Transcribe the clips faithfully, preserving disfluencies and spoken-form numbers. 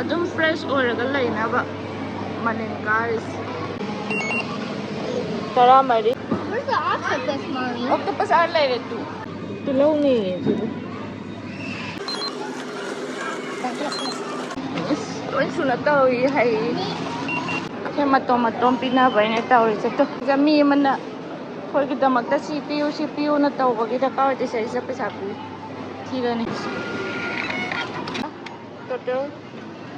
ꯑꯗꯨꯝ ꯐ꯭ꯔꯦꯁ ꯑꯣꯏꯔꯒ ꯂꯩꯅꯕ ꯃꯅꯤꯟ ꯀꯥꯔꯤꯁꯦ꯫ ꯇꯔꯥꯃꯔꯤ꯫ Where's the octopus, Mommy? Octopus ꯑꯥ ꯂꯩꯔꯦ ꯇꯨ꯫ ꯇꯤꯜꯍꯧꯅꯦ ꯁꯤꯕꯨ꯫ ꯑꯁ, ꯂꯣꯏ ꯁꯨꯅ ꯇꯧꯏ ꯍꯩ꯫ ꯁꯦ ꯃꯇꯣꯝ ꯃꯇꯣꯝ ꯄꯤꯅꯕ ꯑꯩꯅ ꯇꯧꯔꯤꯁꯦ꯫ ꯇꯨ, ꯁꯤꯗ ꯃꯤ ꯑꯃꯅ ꯑꯩꯈꯣꯏꯒꯤꯗꯃꯛꯇ ꯁꯤ ꯄꯤꯌꯨ, ꯁꯤ ꯄꯤꯌꯨꯅ ꯇꯧꯕꯒꯤ ꯗꯔꯀꯥꯔ ꯑꯣꯏꯗꯦ꯫ ꯁꯤꯗꯩꯁꯤꯗ ꯄꯩꯁꯥ ꯄꯤ ꯊꯤꯔꯅꯤ꯫ Total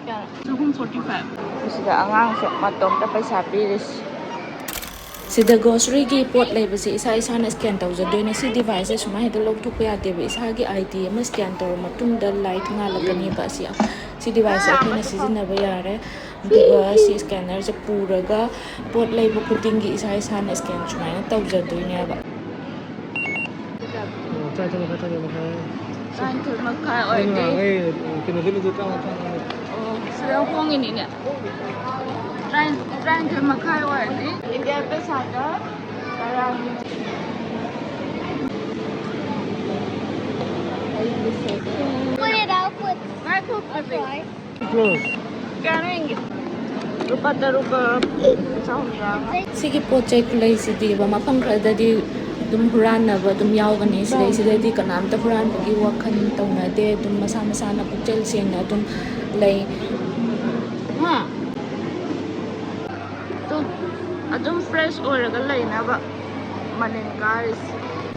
ꯀꯌꯥ? ꯆꯍꯨꯝ forty five꯫ ꯁꯤꯗ ꯑꯉꯥꯡꯁꯦ ꯃꯇꯣꯝꯇ ꯄꯩꯁꯥ ꯄꯤꯔꯤꯁꯤ꯫ ꯁꯤꯗ ꯒ꯭ꯔꯣꯁꯔꯤꯒꯤ ꯄꯣꯠ ꯂꯩꯕꯁꯦ ꯏꯁꯥ ꯏꯁꯥꯅ ꯁ꯭ꯀꯦꯟ ꯇꯧꯖꯗꯣꯏꯅꯦ꯫ ꯁꯤ ꯗꯤꯚꯥꯏꯁꯁꯦ ꯁꯨꯃꯥꯏꯅ ꯍꯦꯛꯇ ꯂꯧꯊꯣꯛꯄ ꯌꯥꯗꯦꯕ꯫ ꯏꯁꯥꯒꯤ ꯑꯥꯏ ꯗꯤ ꯑꯃ ꯁ꯭ꯀꯦꯟ ꯇꯧꯔꯕ ꯃꯇꯨꯡꯗ ꯂꯥꯏꯠ ꯉꯥꯜꯂꯛꯀꯅꯦꯕ꯫ ꯑꯁꯤ, ꯁꯤ ꯗꯤꯚꯥꯏꯁꯁꯦ ꯑꯩꯈꯣꯏꯅ ꯁꯤꯖꯤꯟꯅꯕ ꯌꯥꯔꯦ꯫ ꯑꯗꯨꯒ ꯁꯤ ꯁ꯭ꯀꯦꯅꯔꯁꯦ ꯄꯨꯔꯒ ꯄꯣꯠ ꯂꯩꯕ ꯈꯨꯗꯤꯡꯒꯤ ꯏꯁꯥ ꯏꯁꯥꯅ ꯁ꯭ꯀꯦꯟ ꯁꯨꯃꯥꯏꯅ ꯇꯧꯖꯗꯣꯏꯅꯦꯕ꯫ ꯑꯣ, ꯇꯔꯥꯅꯤꯊꯣꯏ ꯃꯈꯥꯏ, ꯇꯔꯥꯅꯤꯊꯣꯏ ꯃꯈꯥꯏ꯫ ꯇꯔꯥꯅꯤꯊꯣꯏ ꯃꯈꯥꯏ ꯑꯩꯅ ꯑꯣꯏꯔꯗꯤ ꯉꯥꯡꯉꯦ, ꯀꯩꯅꯣꯗ ꯂꯨꯗꯣ ꯇꯔꯥꯃꯉꯥ, ꯇꯔꯥꯃꯉꯥ꯫ ꯑꯣ, ꯁꯤꯗ ꯍꯣꯡꯉꯤꯅꯤꯅꯦ꯫ ꯇꯔꯥꯅꯤꯊꯣꯏ ꯃꯈꯥꯏ ꯑꯣꯏꯔꯗꯤ ꯏꯟꯗꯤꯌꯥ ꯄꯩꯁꯥꯗ ꯇꯔꯥꯅꯤ꯫ Put it out with ꯉꯥꯏꯈꯣ, ꯕꯦꯕꯤ꯫ Close. ꯀꯌꯥꯅꯣ ꯌꯦꯡꯒꯦ? ꯂꯨꯄꯥ ꯇꯔꯨꯛꯀ ꯆꯍꯨꯝꯗ꯭ꯔꯥ꯫ ꯁꯤꯒꯤ ꯄꯣꯠ ꯆꯩ ꯈꯨꯂꯩꯁꯤꯗꯤꯕ ꯃꯐꯝ ꯈꯔꯗꯗꯤ ꯑꯗꯨꯝ ꯍꯨꯔꯥꯟꯅꯕ ꯑꯗꯨꯝ ꯌꯥꯎꯒꯅꯤ꯫ ꯁꯤꯗꯩꯁꯤꯗꯗꯤ ꯀꯅꯥꯝꯇ ꯍꯨꯔꯥꯟꯕꯒꯤ ꯋꯥꯈꯜ ꯇꯧꯅꯗꯦ꯫ ꯑꯗꯨꯝ ꯃꯁꯥ ꯃꯁꯥꯅ ꯄꯨꯛꯆꯦꯜ ꯁꯦꯡꯅ ꯑꯗꯨꯝ ꯂꯩ꯫ ꯍꯥ? ꯑꯗꯨꯝ, ꯑꯗꯨꯝ ꯐ꯭ꯔꯦꯁ ꯑꯣꯏꯔꯒ ꯂꯩꯅꯕ ꯃꯅꯤꯟ ꯀꯥꯔꯤꯁꯦ꯫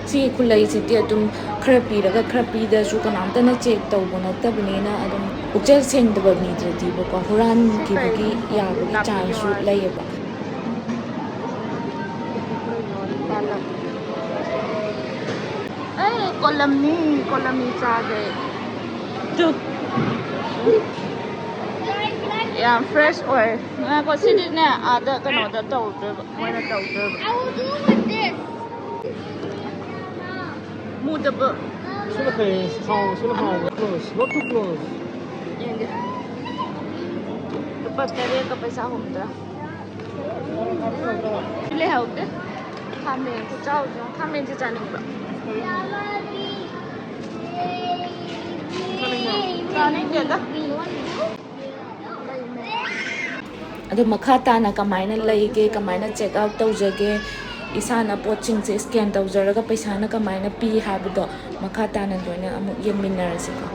ꯁꯤ ꯈꯨꯂꯩꯁꯤꯗꯤ ꯑꯗꯨꯝ ꯈꯔ ꯄꯤꯔꯒ ꯈꯔ ꯄꯤꯗ꯭ꯔꯁꯨ ꯀꯅꯥꯝꯇꯅ ꯆꯦꯛ ꯇꯧꯕ ꯅꯠꯇꯕꯅꯤꯅ ꯑꯗꯨꯝ ꯄꯨꯛꯆꯦꯜ ꯁꯦꯡꯗꯕ ꯃꯤꯗꯗꯤꯕꯀꯣ ꯍꯨꯔꯥꯟꯈꯤꯕꯒꯤ ꯌꯥꯕꯒꯤ ꯆꯥꯟꯁꯁꯨ ꯂꯩꯌꯦꯕ꯫ ꯑꯩ ꯀꯣꯂꯝꯅꯤ, ꯀꯣꯂꯝꯅꯤ ꯆꯥꯒꯦ꯫ ꯇꯨ꯫ ꯌꯥꯝ ꯐ꯭ꯔꯦꯁ ꯑꯣꯏ꯫ ꯉꯥꯏꯈꯣ, ꯁꯤꯗꯤꯅꯦ, ꯑꯥꯗ ꯀꯩꯅꯣꯗ ꯇꯧꯗꯣꯏꯕ, ꯃꯣꯏꯅ ꯇꯧꯗꯣꯏꯕ꯫ I will do with this. ꯃꯨꯗꯕ꯫ ꯁꯤꯅ ꯐꯩ, ꯍꯥꯎ-, ꯁꯤꯅ ꯍꯥꯎꯕ꯫ Close, not too close. ꯌꯦꯡꯒꯦ꯫ ꯂꯨꯄꯥ ꯇꯔꯦꯠꯀ ꯄꯩꯁꯥ ꯍꯨꯝꯗ꯭ꯔꯥ꯫ ꯂꯩꯍꯧꯗꯦ꯫ ꯈꯥꯃꯦꯟ ꯈꯨꯆꯥꯎꯁꯦ꯫ ꯈꯥꯃꯦꯟꯁꯦ ꯆꯥꯅꯤꯡꯕ꯭ꯔꯣ? ꯆꯥꯅꯤꯡꯗꯦꯗ꯫ ꯑꯗꯣ ꯃꯈꯥ ꯇꯥꯅ ꯀꯃꯥꯏꯅ ꯂꯩꯒꯦ, ꯀꯃꯥꯏꯅ ꯆꯦꯛ ꯑꯥꯎꯠ ꯇꯧꯖꯒꯦ, ꯏꯁꯥꯅ ꯄꯣꯠꯁꯤꯡꯁꯦ ꯁ꯭ꯀꯦꯟ ꯇꯧꯖꯔꯒ ꯄꯩꯁꯥꯅ ꯀꯃꯥꯏꯅ ꯄꯤ ꯍꯥꯏꯕꯗꯣ ꯃꯈꯥ ꯇꯥꯅ ꯂꯣꯏꯅ ꯑꯃꯨꯛ ꯌꯦꯡꯃꯤꯟꯅꯔꯁꯤꯀꯣ꯫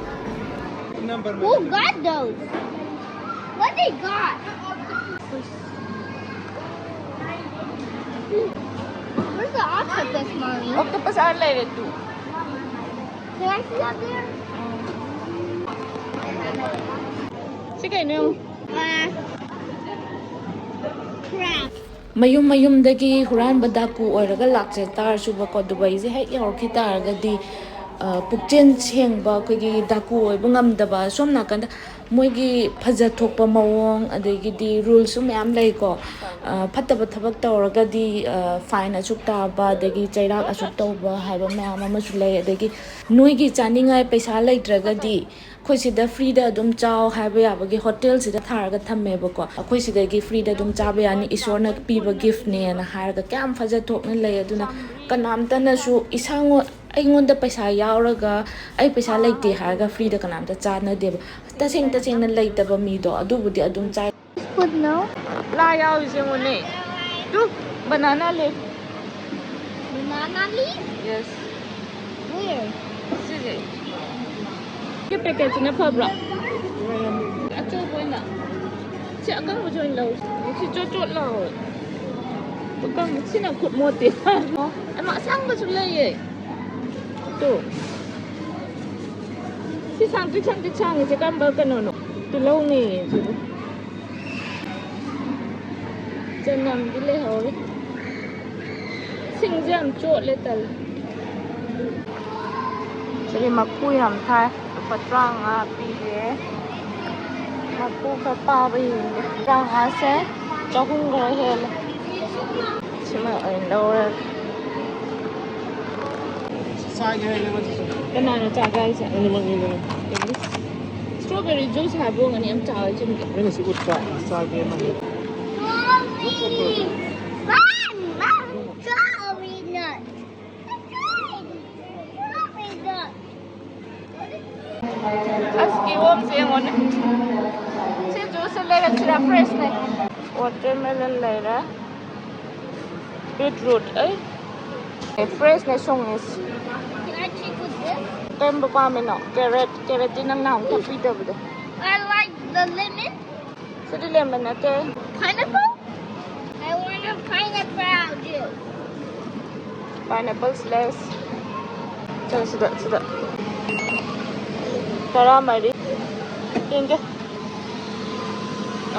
Who got those? What they got? Where's the octopus, Mommy? Octopus ꯑꯥ ꯂꯩꯔꯦ ꯇꯨ꯫ Can I see up there? ꯁꯤ ꯀꯩꯅꯣ ꯌꯦꯡꯉꯨ꯫ Uh, crab. ꯃꯌꯨꯝ ꯃꯌꯨꯝꯗꯒꯤ ꯍꯨꯔꯥꯟꯕ ꯗꯥꯀꯨ ꯑꯣꯏꯔꯒ ꯂꯥꯛꯆ ꯇꯥꯔꯁꯨꯕꯀꯣ, ꯗꯨꯕꯥꯏꯁꯦ ꯍꯦꯛ ꯌꯧꯔꯛꯈꯤ ꯇꯥꯔꯒꯗꯤ, ꯑ, ꯄꯨꯛꯆꯦꯜ ꯁꯦꯡꯕ ꯑꯩꯈꯣꯏꯒꯤ ꯗꯥꯀꯨ ꯑꯣꯏꯕ ꯉꯝꯗꯕ, ꯁꯣꯝ ꯅꯥꯀꯟꯗ ꯃꯣꯏꯒꯤ ꯐꯖꯊꯣꯛꯄ ꯃꯑꯣꯡ, ꯑꯗꯒꯤꯗꯤ ꯔꯨꯜꯁꯨ ꯃꯌꯥꯝ ꯂꯩꯀꯣ꯫ ꯑ, ꯐꯠꯇꯕ ꯊꯕꯛ ꯇꯧꯔꯒꯗꯤ, ꯑ, ꯐꯥꯏꯟ ꯑꯁꯨꯛ ꯇꯥꯕ, ꯑꯗꯒꯤ ꯆꯩꯔꯥꯛ ꯑꯁꯨꯛ ꯇꯧꯕ ꯍꯥꯏꯕ ꯃꯌꯥꯝ ꯑꯃꯁꯨ ꯂꯩ꯫ ꯑꯗꯒꯤ ꯅꯣꯏꯒꯤ ꯆꯥꯅꯤꯡꯉꯥꯏ ꯄꯩꯁꯥ ꯂꯩꯇ꯭ꯔꯒꯗꯤ ꯑꯩꯈꯣꯏ ꯁꯤꯗ ꯐ꯭ꯔꯤꯗ ꯑꯗꯨꯝ ꯆꯥꯎ ꯍꯥꯏꯕ ꯌꯥꯕꯒꯤ ꯍꯣꯇꯦꯜꯁꯤꯗ ꯊꯥꯔꯒ ꯊꯝꯃꯦꯕꯀꯣ꯫ ꯑꯩꯈꯣꯏ ꯁꯤꯗꯒꯤ ꯐ꯭ꯔꯤꯗ ꯑꯗꯨꯝ ꯆꯥꯕ ꯌꯥꯅꯤ, ꯏꯁꯣꯔꯅ ꯄꯤꯕ ꯒꯤꯐꯅꯦꯅ ꯍꯥꯏꯔꯒ ꯀꯌꯥꯝ ꯐꯖ ꯊꯣꯛꯅ ꯂꯩ꯫ ꯑꯗꯨꯅ ꯀꯅꯥꯝꯇꯅꯁꯨ ꯏꯁꯥꯉꯣ-, ꯑꯩꯉꯣꯟꯗ ꯄꯩꯁꯥ ꯌꯥꯎꯔꯒ ꯑꯩ ꯄꯩꯁꯥ ꯂꯩꯇꯦ ꯍꯥꯏꯔꯒ ꯐ꯭ꯔꯤꯗ ꯀꯅꯥꯝꯇ ꯆꯥꯅꯗꯦꯕ꯫ ꯇꯁꯦꯡ ꯇꯁꯦꯡꯅ ꯂꯩꯇꯕ ꯃꯤꯗꯣ ꯑꯗꯨꯕꯨꯗꯤ ꯑꯗꯨꯝ ꯆꯥꯏ꯫ Food now? ꯂꯥ ꯌꯥꯎꯔꯤꯁꯦ ꯌꯦꯡꯉꯨꯅꯦ꯫ ꯇꯨ, banana leaf. Banana leaf? Yes. Where? ꯁꯤꯁꯦ꯫ ꯁꯤ ꯄꯦꯀꯦꯠꯁꯤꯅ ꯐꯕ꯭ꯔꯣ? ꯑꯆꯧꯕ ꯑꯣꯏꯅ꯫ ꯁꯤ ꯑꯀꯪꯕꯁꯦ ꯑꯣꯏꯅ ꯂꯧ꯫ ꯁꯤ ꯆꯣꯠ ꯆꯣꯠ ꯂꯥꯎꯋꯦ꯫ ꯑꯀꯪꯕ-, ꯁꯤꯅ ꯈꯨꯠ ꯃꯣꯠꯇꯦ꯫ ꯑꯃ ꯑꯁꯥꯡꯕꯁꯨ ꯂꯩꯌꯦ꯫ ꯇꯨ꯫ ꯁꯤ ꯁꯥꯡꯇ꯭ꯔꯤꯛ ꯁꯥꯡꯇ꯭ꯔꯤꯛ ꯁꯥꯡꯉꯤꯁꯦ ꯀꯔꯝꯕ ꯀꯩꯅꯣꯅꯣ? ꯇꯤꯜꯍꯧꯅꯦꯌꯦ ꯁꯤꯕꯨ꯫ ꯆꯅꯝꯗꯤ ꯂꯩꯍꯧꯔꯤ꯫ ꯁꯤꯡꯁꯦ ꯌꯥꯝ ꯆꯣꯠꯂꯦ, ꯇꯜꯂꯦ꯫ ꯁꯤꯗꯤ ꯃꯀꯨ ꯌꯥꯝ ꯊꯥꯏ꯫ ꯂꯨꯄꯥ ꯇꯔꯥꯃꯉꯥ ꯄꯤꯔꯦ꯫ ꯃꯀꯨ ꯈꯔ ꯄꯥꯕ ꯌꯦꯡꯒꯦ꯫ ꯇꯔꯥꯃꯉꯥꯁꯦ ꯆꯍꯨꯝ ꯈꯔ ꯍꯦꯜꯂꯦ꯫ ꯁꯤꯃ ꯑꯣꯏꯅ ꯂꯧꯔꯒꯦ꯫ ꯆꯥꯒꯦ ꯍꯥꯏꯔꯦ ꯃꯁꯤꯁꯨ꯫ ꯀꯅꯥꯅꯣ ꯆꯥꯒꯦ ꯍꯥꯏꯁꯦ? ꯑꯅꯤꯃꯛꯅꯤꯗꯅ꯫ Strawberry juice ꯍꯥꯏꯕ ꯑꯣꯏꯔꯝꯒꯅꯤ, ꯌꯥꯝ ꯆꯥꯎꯋꯦ ꯆꯤꯡꯗ꯫ ꯑꯩꯅ ꯁꯤ ꯎꯠꯄ ꯆꯥꯒꯦ ꯃꯥꯜꯂꯦ꯫ Mommy! Mom! Mom! Strawberry nut! Strawberry nut! ꯑꯁ, ꯀꯤꯍꯣꯝꯁꯦ ꯌꯦꯡꯉꯣꯅꯦ꯫ ꯁꯤ juiceꯁꯦ ꯂꯩꯔꯛꯁꯤꯔꯥ? Freshꯅꯦ꯫ Watermelon ꯂꯩꯔꯦ꯫ Beetroot, ꯑꯩ ꯐ꯭ꯔꯦꯁꯅꯦ ꯁꯣꯡꯉꯤꯁꯦ꯫ Can I check with this? ꯀꯔꯝꯕ ꯄꯥꯝꯃꯤꯅꯣ? Carrot, carrotꯇꯤ ꯅꯪ ꯅꯍꯥꯟ ꯊꯛꯄꯤꯗꯕꯗꯣ꯫ I like the lemon. CD lemon ꯅꯠꯇꯦ꯫ Pineapple? I want a pineapple juice. Pineapple slice. ꯁꯤꯗ, ꯁꯤꯗ, ꯁꯤꯗ꯫ ꯇꯔꯥꯃꯔꯤ꯫ ꯌꯦꯡꯒꯦ꯫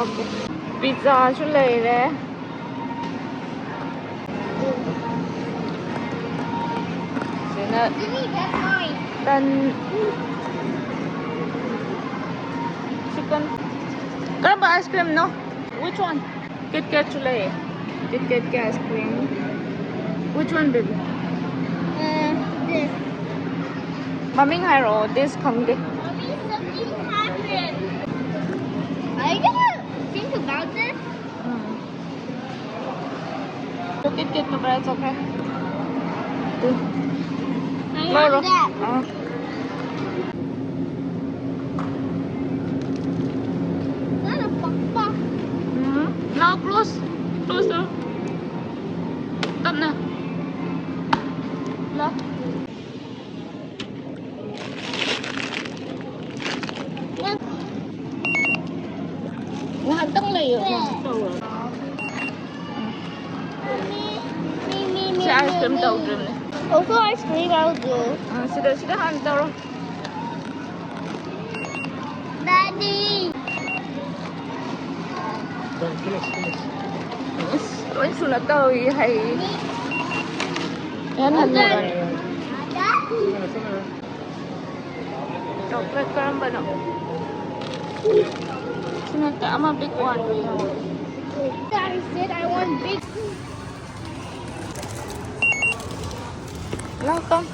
Okay. Pizzaꯁꯨ ꯂꯩꯔꯦ꯫ ꯁꯤꯅ Give me that mine. Ton. Chicken. ꯀꯔꯝꯕ ice creamꯅꯣ? Which one? KitKatꯁꯨ ꯂꯩꯌꯦ꯫ KitKatꯀꯤ ice cream. Which one, baby? Uh, this. ꯃꯃꯤꯡ ꯍꯥꯏꯔꯛꯑꯣ, this ꯈꯪꯗꯦ꯫ Mommy, something happened. Are you gonna think about this? ꯎꯝ꯫ KitKatꯅ ꯀꯗꯥꯏ ꯆꯠꯈ꯭ꯔꯦ? I ꯂꯧꯔꯣ꯫ want that. Ah. Not a papa. ꯎꯝ꯫ ꯂꯥꯎ, close. Close ꯇꯧ꯫ ꯇꯞꯅ꯫ ꯂꯥꯎ꯫ ꯉꯥꯏꯍꯥꯛꯇꯪ ꯂꯩꯌꯣ꯫ ꯉꯥꯏꯍꯥꯛ ꯇꯧꯔꯣ꯫ Me, me, me, ꯁꯤ ice cream ꯇꯧꯗ꯭ꯔꯤꯕꯅꯦ꯫ Also ice cream, I'll do. ꯑꯥ, ꯁꯤꯗ, ꯁꯤꯗ ꯍꯥꯟꯅ ꯇꯧꯔꯣ꯫ Daddy. ꯑꯁ, ꯂꯣꯏ ꯁꯨꯅ ꯇꯧꯏ ꯍꯩ꯫ ꯌꯥꯝꯅ ꯅꯨꯡꯉꯥꯏ꯫ Chocolate ꯀꯔꯝꯕꯅꯣ? ꯁꯤ ꯅꯠꯇꯦ, ꯑꯃ big one꯫ Daddy said I want big. Welcome.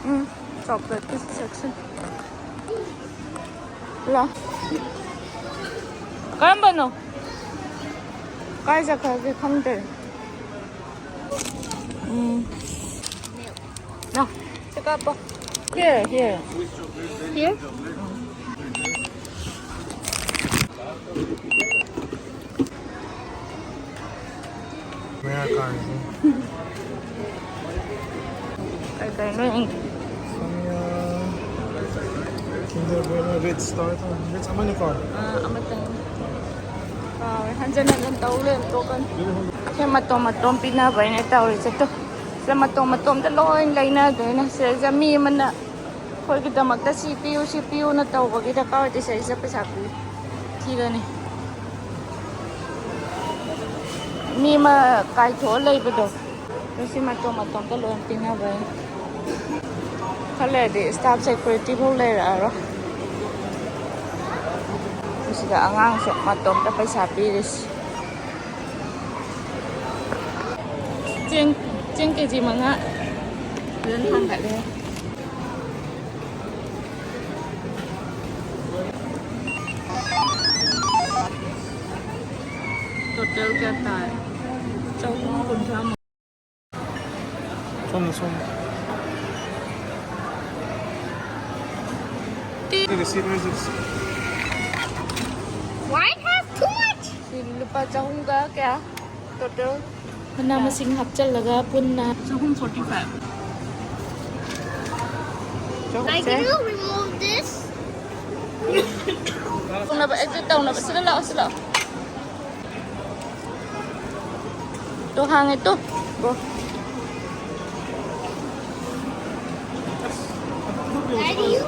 Um, chocolate section. ꯂꯥ꯫ ꯀꯔꯝꯕꯅꯣ? ꯀꯥꯏ ꯆꯠꯈ꯭ꯔꯒꯦ ꯈꯪꯗ꯭ꯔꯦ꯫ ꯎꯝ꯫ ꯂꯥ, ꯁꯤ ꯀꯥꯞꯄꯣ꯫ Here, here. Here? Maya Cardi. Kaya, kaya na eh. Samya. Kinder Bueno, Red Star. Red, ano na car? Ah, amatang. Ah, hanjan na lang tao ulit. Token. Siya matom-matom pinabay na tao ulit sa to. Sila matom-matom na loin lay na doon. Sila sa mi man na. ꯑꯩꯈꯣꯏꯒꯤꯗꯃꯛꯇ ꯁꯤ ꯄꯤꯌꯨ, ꯁꯤ ꯄꯤꯌꯨꯅ ꯇꯧꯕꯒꯤ ꯗꯔꯀꯥꯔ ꯑꯣꯏꯗꯦ꯫ ꯁꯤꯗꯩꯁꯤꯗ ꯄꯩꯁꯥ ꯄꯤ ꯊꯤꯔꯅꯤ꯫ ꯃꯤ ꯑꯃ ꯀꯥꯏꯊꯣꯛꯑ ꯂꯩꯕꯗꯣ, ꯑꯗꯨ ꯁꯤ ꯃꯇꯣꯝ ꯃꯇꯣꯝꯇ ꯂꯣꯏ ꯄꯤꯅꯕꯅꯤ꯫ ꯈꯔ ꯂꯩꯔꯗꯤ staff security ꯐꯥꯎ ꯂꯩꯔꯛꯑꯔꯣꯏ꯫ ꯁꯤꯗ ꯑꯉꯥꯡꯁꯨ ꯃꯇꯣꯝꯇ ꯄꯩꯁꯥ ꯄꯤꯔꯤꯁꯤ꯫ ꯆꯦꯡ, ꯆꯦꯡ ꯀꯦ ꯖꯤ ꯃꯉꯥ ꯐꯖꯅ ꯊꯥꯡꯒꯠꯂꯦ꯫ Total ꯀꯌꯥ ꯇꯥꯔꯦ? ꯆꯍꯨꯝ ꯀꯨꯟꯊ꯭ꯔꯥ ꯃꯉꯥ꯫ ꯁꯣꯝꯗ, ꯁꯣꯝꯗ꯫ ꯁꯤ receipt, receipt꯫ Why have too much? ꯁꯤ ꯂꯨꯄꯥ ꯆꯍꯨꯝꯒ ꯀꯌꯥ? Total꯫ ꯃꯅꯥ ꯃꯁꯤꯡ ꯍꯥꯞꯆꯜꯂꯒ ꯄꯨꯟꯅ ꯆꯍꯨꯝ forty five꯫ ꯆꯍꯨꯝꯁꯦ꯫ Like, you remove this? ꯇꯧꯅꯕ, exit ꯇꯧꯅꯕ꯫ ꯁꯤꯗ ꯂꯥꯛꯑꯣ, ꯁꯤꯗ ꯂꯥꯛꯑꯣ꯫ ꯇꯣ ꯍꯥꯡꯉꯦ ꯇꯣ꯫ ꯒꯣ꯫ Daddy, you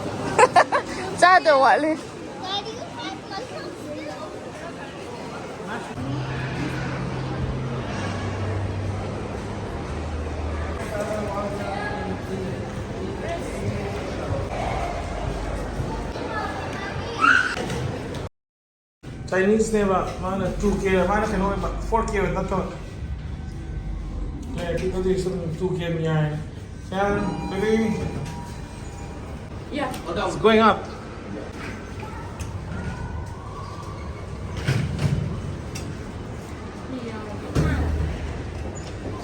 ꯆꯥꯗꯧ ꯋꯥꯠꯂꯤ꯫ Daddy, you have mushrooms too? Chinese ꯅꯦꯕ, ꯃꯥꯅ two K, ꯃꯥꯅ ꯀꯩꯅꯣ ꯑꯣꯏꯕ, four K ꯑꯣꯏꯕ ꯅꯠꯇꯕ꯫ ꯂꯩꯔꯗꯤ ꯑꯗꯨꯗꯤ ꯁꯨꯝ two K ꯑꯗꯨꯝ ꯌꯥꯏ꯫ Can, ready? Yeah. It's going up.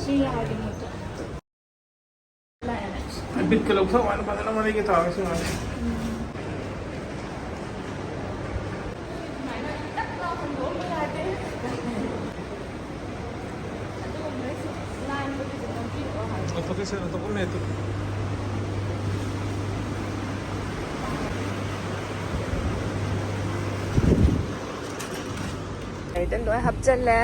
ꯁꯤ ꯌꯥꯔꯗꯤ ꯃꯨꯠꯊꯠ꯫ ꯕꯤꯠꯀ ꯂꯧꯊꯣꯛ ꯃꯥꯅ ꯐꯖꯅ ꯃꯔꯩꯒ ꯇꯧꯔꯒ ꯁꯤ ꯃꯥꯅ꯫ ꯑꯣ, ꯐꯣꯀꯁ ꯑꯣꯏꯅ ꯇꯧꯕ ꯃꯦꯠꯇꯨ꯫ ꯒꯥꯔꯤꯗ ꯂꯣꯏ ꯍꯥꯞꯆꯜꯂꯦ꯫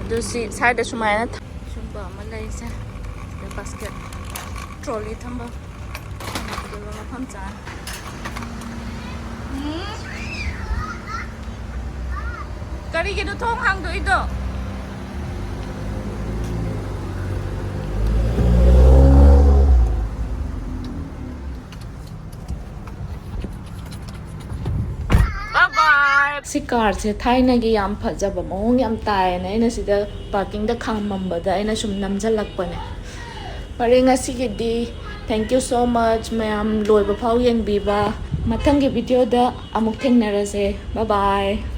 ꯑꯗꯨ ꯁꯤ ꯁ꯭ꯋꯥꯏꯗ ꯁꯨꯃꯥꯏꯅ ꯊ-, ꯁꯨꯝꯕ ꯑꯃ ꯂꯩꯁꯦ꯫ ꯑꯗ ꯕꯥꯁꯀꯦꯠ, ꯇ꯭ꯔꯣꯂꯤ ꯊꯝꯕ, ꯃꯐꯝ ꯆꯥꯅ꯫ ꯎꯝ? ꯀꯔꯤꯒꯤꯅꯣ ꯊꯣꯡ ꯍꯥꯡꯗꯣꯛꯏꯗꯣ? ꯁꯤ ꯀꯥꯔꯁꯦ ꯊꯥꯏꯅꯒꯤ ꯌꯥꯝ ꯐꯖꯕ ꯃꯑꯣꯡ ꯌꯥꯝ ꯇꯥꯏꯌꯦꯅ ꯑꯩꯅ ꯁꯤꯗ ꯄꯥꯔꯀꯤꯡꯗ ꯈꯥꯝꯃꯝꯕꯗ ꯑꯩꯅ ꯁꯨꯝ ꯅꯝꯁꯤꯜꯂꯛꯄꯅꯦ꯫ ꯐꯔꯦ, ꯉꯁꯤꯒꯤꯗꯤ thank you so much ꯃꯌꯥꯝ ꯂꯣꯏꯕ ꯐꯥꯎ ꯌꯦꯡꯕꯤꯕ꯫ ꯃꯊꯪꯒꯤ ꯚꯤꯗꯤꯑꯣꯗ ꯑꯃꯨꯛ ꯊꯦꯡꯅꯔꯁꯦ꯫ Bye bye꯫